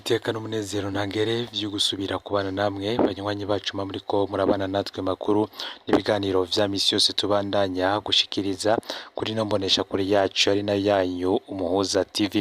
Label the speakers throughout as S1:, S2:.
S1: Niteka n'umunezero ntangere vyo gusubira kubana namwe banywanyi bacu muriko murabana natwe makuru n'ibiganiro vya misi yose tubandanya gushikiriza kuri ino mboneshakure yacu ari nayo yanyu Umuhuza TV.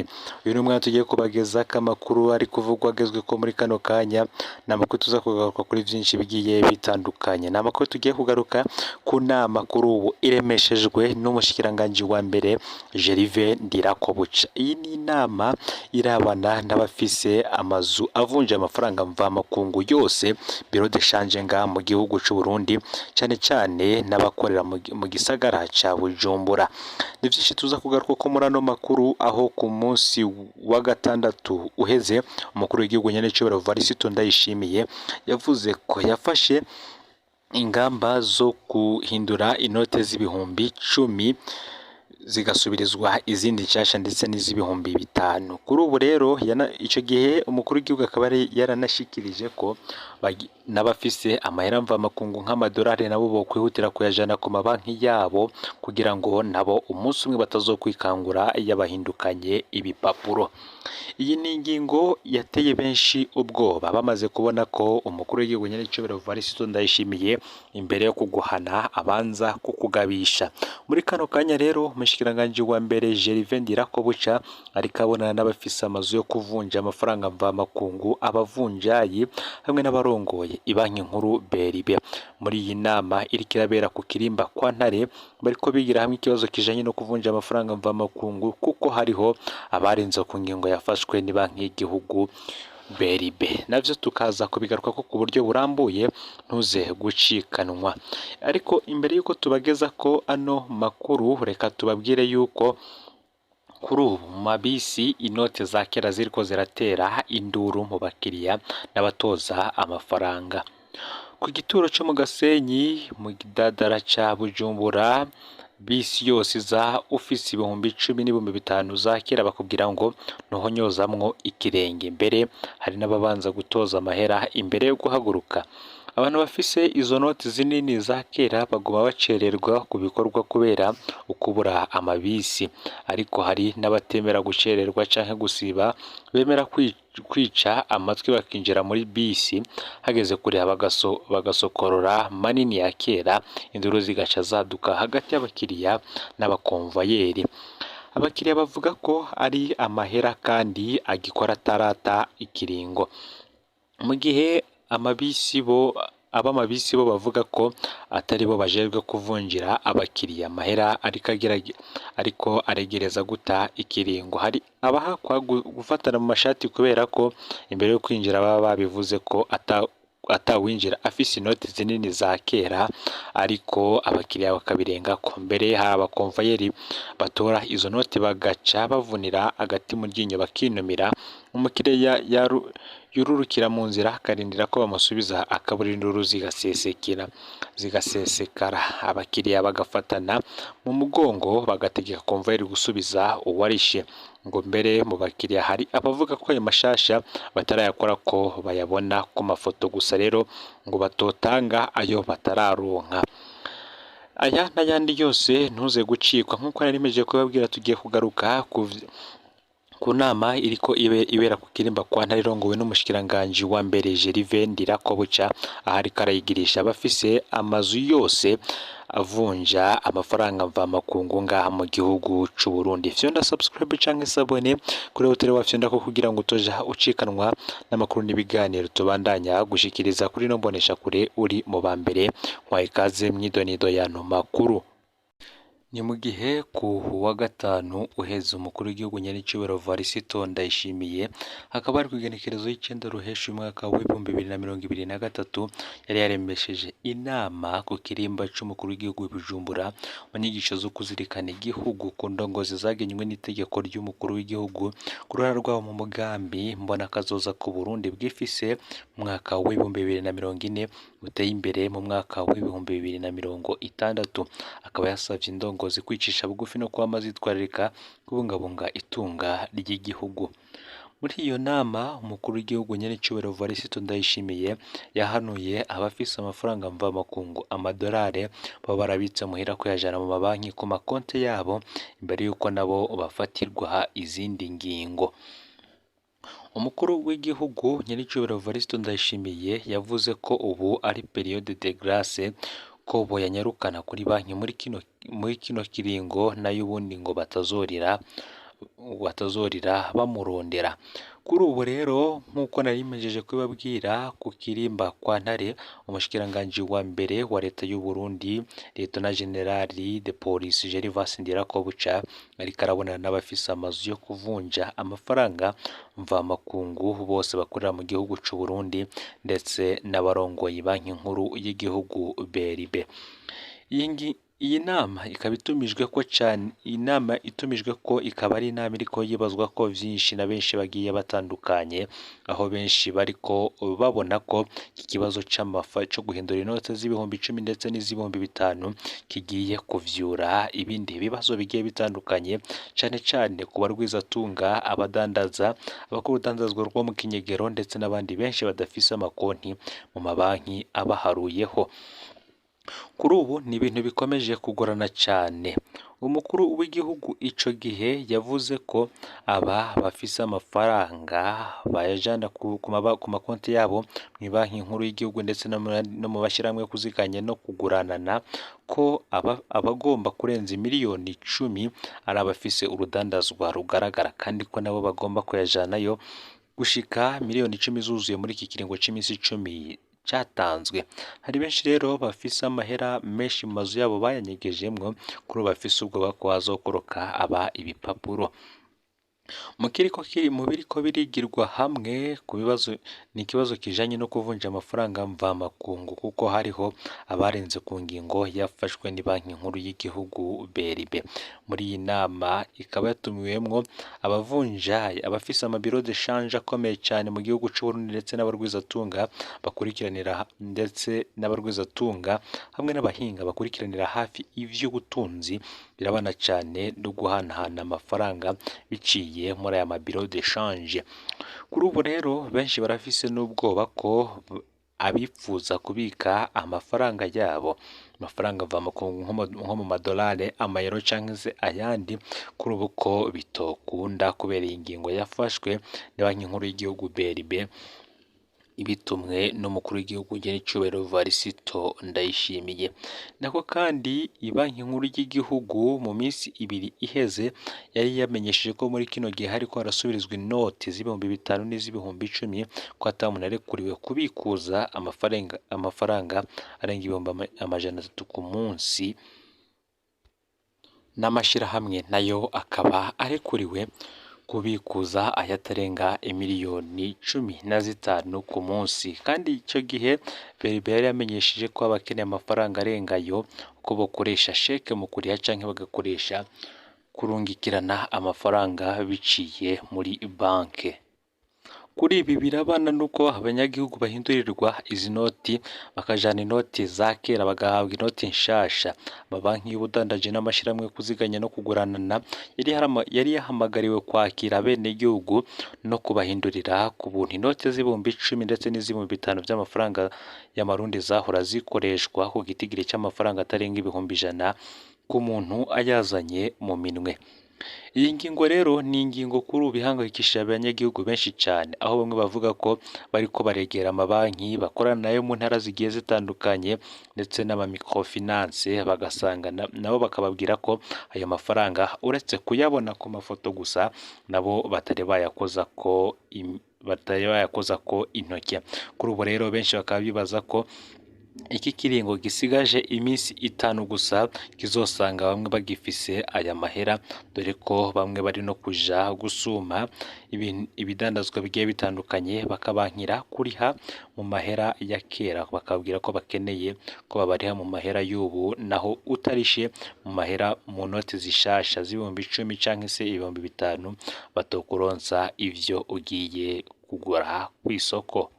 S1: Uyu ni umwanya tugiye kubagezako amakuru ari kuvugwa agezweko muri kano kanya, ni amakuru tuza kugaruka kuri vyinshi bigiye bitandukanye. Ni amakuru tugiye kugaruka ku nama kuri ubu iremeshejwe n'umushikiranganji wa mbere Gervais Ndirakobuca. Iyi ni inama irabana n'abafise amazu avunja amafaranga mvamakungu yose, bureau de change, ngaha mu gihugu c'u Burundi, cane cane n'abakorera mu gisagara ca Bujumbura. Ni vyinshi tuza kugaruka ko muri ano makuru, aho ku munsi wa gatandatu uheze umukuru w'igihugu nyenecubahiro Evariste Ndayishimiye yavuze ko yafashe ingamba zo guhindura inote z'ibihumbi 10 zigasubirizwa izindi nshasha ndetse n'iz'ibihumbi 5. Kuri ubu rero ico gihe umukuru w'igihugu akaba yari yaranashikirije ko n'abafise amahera mvamakungu nk'amadolari nabo bokwihutira kuyajana ku mabanki yabo kugira ngo nabo umunsi umwe batazokwikangura yabahindukanye ibipapuro. Iyi ni ingingo yateye benshi ubwoba bamaze kubona ko umukuru w'igihugu nyenecubahiro Evariste Ndayishimiye imbere yo kuguhana abanza kukugabisha. Muri kano kanya rero umushikiranganji wa mbere Gervais Ndirakobuca ariko abonana n'abafise amazu yo kuvunja amafaranga mvamakungu, abavunjayi hamwe n'abarongoye ibanki nkuru BRB. Muri iyi nama iriko irabera ku Kirimba kwa Ntare, bariko bigira hamwe ikibazo kijanye no kuvunja amafaranga mvamakungu, kuko hariho abarenze ku ngingo yafashwe n'ibanki y'igihugu BRB. Navyo tukaza kubigarukako ku buryo burambuye, ntuze gucikanwa. Ariko imbere yuko tubageza ko ano makuru, reka tubabwire yuko kuri ubu mu mabisi inote za kera ziriko ziratera induru mu bakiriya n'abatoza amafaranga. Ku gituro co mu Gasenyi mu Gidadara ca Bujumbura, bisi yose iza ufise 10.000 n'ibihumbi 5 za kera bakubwira ngo ntuhonyozamwo ikirenge. Mbere hari n'ababanza gutoza amahera imbere yo guhaguruka. Abantu bafise izo noti zinini za kera baguma bacererwa ku bikorwa kubera ukubura amabisi, ariko hari n'abatemera gucererwa canke gusiba, bemera kwica amatwi bakinjira muri bisi, hageze kuriha bagasokorora manini ya kera, induru zigaca zaduka hagati y'abakiriya n'abakomvayeri. Abakiriya bavuga ko ari amahera kandi agikora atarata ikiringo, mu gihe amabisi bo ab'amabisi bo bavuga ko atari bo bajejwe kuvunjira abakiriya amahera ariko ariko aregereza guta ikiringo. Hari abahakwa gufatana mu mashati kubera ko imbere yo kwinjira baba babivuze ko atawinjira afise inoti zinini za kera, ariko abakiriya bakabirengako. Mbere hari abakomvayeri batora izo noti bagaca bavunira agati mu ryinyo bakinumira, umukiriya yururukira mu nzira akarindira ko bamusubiza, akabura, induru zigasesekera zigasesekara, abakiriya bagafatana mu mugongo bagategeka komvayeri gusubiza uwarishe. Ngo mbere mu bakiriya hari abavuga ko ayo mashasha batarayakora, ko bayabona ku mafoto gusa, rero ngo batotanga ayo batararonka. Aya n'ayandi yose ntuze gucikwa. Nk'uko nari mejeje kubabwira, tugiye kugaruka ku nama iriko ibera ku Kirimba kwa Ntare irongowe n'umushikiranganji wa mbere Gervais Ndirakobuca, aho ariko arayigirisha abafise amazu yose avunja amafaranga mvamakungu ngaha mu gihugu c'u Burundi. Fyonda subscribe canke s'abonner kuri hoteli wafyonda ko kugira ngo utoja ucikanwa n'amakuru n'ibiganiro tubandanya gushikiriza kuri no mbonesha kure. Uri mu ba mbere, nkwaye ikaze mw'idonido y'ano makuru. Ni mu gihe ku wa gatanu uheze umukuru w'igihugu nyenicubahiro Evariste Ndayishimiye, hakaba hari ku igenekerezo y'icenda ruheshi umwaka w'2023, yari yaremesheje inama ku kirimba c'umukuru w'igihugu i Bujumbura mu nyigisho zo kuzirikana igihugu ku ndongozi zagenywe n'itegeko ry'umukuru w'igihugu ku ruhara rwabo mu mugambi mbonakazoza ku Burundi bwifise mu mwaka w'2040, buteye imbere mu mwaka w'2060. Akaba yasavye indongozi kwicisha bugufi no kwama zitwararika kubungabunga itunga ry'igihugu. Muri iyo nama umukuru w'igihugu nyenicubahiro Evariste Ndayishimiye yahanuye abafise amafaranga mvamakungu, amadolari, baba barabitse muhira kuyajana mu mabanki ku makonti yabo imbere y'uko nabo bafatirwa izindi ngingo. Umukuru w'igihugu Nyenicubahiro Evariste Ndayishimiye yavuze ko ubu ari période de grâce, ko boyanyarukana kuri banki muri kino kiringo, nayo ubundi ngo batazorira bamurondera. Kuri ubu rero, nk'uko nari mpejeje kubibabwira, ku kirimba kwa Ntare, umushikiranganji wa mbere wa leta y'u Burundi, Lieutenant General de Police Gervais Ndirakobuca, ariko arabonana n'abafise amazu yo kuvunja amafaranga mvamakungu bose bakorera mu gihugu c'u Burundi, ndetse n'abarongoye banki nkuru y'igihugu BRB. Iyi nama ikaba itumijwe ko cane, iyi nama itumijwe ko ikaba ari inama iriko yibazwa ko vyinshi na benshi bagiye batandukanye, aho benshi bariko babona ko iki kibazo c'amafa co guhindura inote z'ibihumbi 10 ndetse n'iz'ibihumbi 5 kigiye kuvyura ibindi bibazo bigiye bitandukanye, cane cane ku barwizatunga, abadandaza, abakora urudandazwa rwo mu kinyegero, ndetse n'abandi benshi badafise amakonti mu mabanki abaharuyeho. Kuri ubu ni ibintu bikomeje kugorana cane. Umukuru w'igihugu ico gihe yavuze ko aba bafise amafaranga bayajana ku makonti yabo mw'ibanki nkuru y'igihugu, ndetse no mu mashirahamwe yo kuziganya no kuguranana, ko abagomba kurenza miliyoni 10 ari abafise urudandazwa rugaragara, kandi ko nabo bagomba kuyajanayo gushika miliyoni 10 zuzuye muri iki kiringo c'imisi 10 catanzwe. Hari benshi rero bafise amahera menshi mu mazu yabo bayanyegejemwo, kuri ubu bafise ubwoba ko hazokoroka aba ibipapuro. Mu biriko birigirwa hamwe ku bibazo ni ikibazo kijanye no kuvunja amafaranga mvamakungu, kuko hariho abarenze ku ngingo yafashwe n'ibanki nkuru y'igihugu BRB. Muri iyi nama ikaba yatumiwemwo abavunjayi, abafise amabiro de change akomeye cane mu gihugu c'u Burundi, ndetse n'abarwizatunga bakurikiranira, ndetse n'abarwizatunga hamwe n'abahinga bakurikiranira hafi ivy'ubutunzi birabana cane no guhanahana amafaranga biciye muri aya mabiro de change. Kuri ubu rero benshi barafise n'ubwoba ko abipfuza kubika amafaranga yabo, amafaranga mvamakungu nko mu madolari, amayero canke se ayandi, kuri ubu ko bitokunda kubera iyi ngingo yafashwe n'ibanki nkuru y'igihugu BRB, ibitumwe n'umukuru w'igihugu Nyenicubahiro Evariste Ndayishimiye. Nako kandi ibanki nkuru y'igihugu mu minsi 2 iheze yari yamenyesheje ko muri kino gihe hariko harasubirizwa inoti z'ibihumbi 5 n'iz'ibihumbi 10, ko ata muntu arekuriwe kubikuza amafaranga arenga 300,000 ku munsi, n'amashirahamwe nayo akaba arekuriwe kubikuza ayatarenga 15 miliyoni ku munsi. Kandi ico gihe BRB yari yamenyesheje ko abakeneye amafaranga arenga ayo ko bokoresha sheke mu kuriha, canke bagakoresha kurungikirana amafaranga biciye muri banke. Kuri ibi birabana nuko abanyagihugu bahindurirwa izi noti, bakajana inoti za kera bagahabwa inoti nshasha. Amabanki y'ubudandaji n'amashirahamwe yo kuziganya no kuguranana yari yahamagariwe kwakira abenegihugu no kubahindurira ku buntu inoti z'ibihumbi 10 ndetse n'iz'ibihumbi 5 vy'amafaranga y'amarundi zahora zikoreshwa ku gitigiri c'amafaranga atarenga 100,000 ku muntu ayazanye mu minwe. Iyi ngingo rero ni ingingo kuri ubu ihangayikishije abanyagihugu benshi cane, aho bamwe bavuga ko bariko baregera amabanki bakorana nayo mu ntara zigiye zitandukanye, ndetse n'amamicrofinance, bagasanga nabo bakababwira ko ayo mafaranga uretse kuyabona ku mafoto gusa nabo batari bayakozako intoke. Kuri ubu rero benshi bakaba bibaza ko iki kiringo gisigaje iminsi 5 gusa kizosanga bamwe bagifise aya mahera, dore ko bamwe bari no kuja gusuma ibidandazwa bigiye bitandukanye, bakabankira kuriha mu mahera ya kera, bakababwira ko bakeneye ko babariha mu mahera y'ubu, naho utarishe mu mahera mu noti zishasha z'ibihumbi 10 canke se 5,000 batokuronsa ivyo ugiye kugura kw'isoko.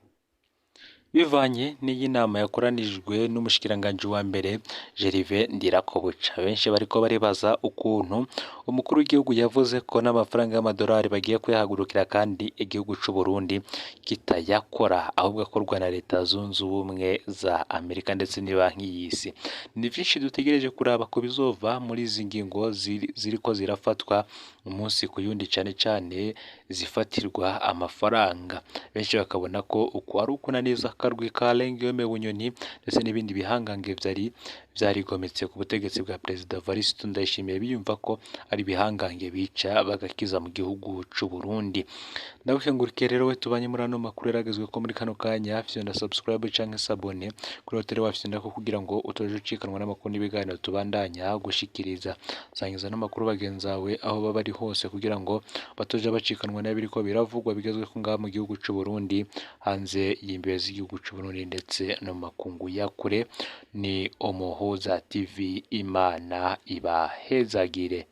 S1: Bivanye n'iyi nama yakoranijwe n'umushikiranganji wa mbere Gervais Ndirakobuca, benshi bariko baribaza ukuntu umukuru w'igihugu yavuze ko n'amafaranga y'amadolari bagiye kuyahagurukira kandi igihugu c'u Burundi kitayakora, ahubwo akorwa na Leta Zunze Ubumwe za Amerika ndetse n'ibanki y'isi. Ni vyinshi dutegereje kuraba ko bizova muri izi ngingo ziriko zirafatwa umunsi ku yundi, cane cane zifatirwa amafaranga. Benshi bakabona ko uku ari ukunaniza akarwi ka Guillaume Bunyoni ndetse n'ibindi bihangange vyari vyarigometse ku butegetsi bwa Perezida Evariste Ndayishimiye, biyumva ko ari ibihangange bica bagakiza mu gihugu c'u Burundi. Ndagukengurikiye rero we tubanye muri ano makuru yaragezwe ko muri kano kanya, fyonda subscribe canke s'abonner kuri hoteli wafyonda ko kugira ngo utoje ucikanwa n'amakuru n'ibiganiro tubandanya gushikiriza. Sangiza n'amakuru bagenzawe aho baba bari hose kugira ngo batoje bacikanwa n'ibiriko biravugwa bigezweho ngaha mu gihugu c'u Burundi, hanze y'imbibe z'igihugu c'u Burundi ndetse no mu makungu ya kure. Ni Umuhuza TV, Imana ibahezagire.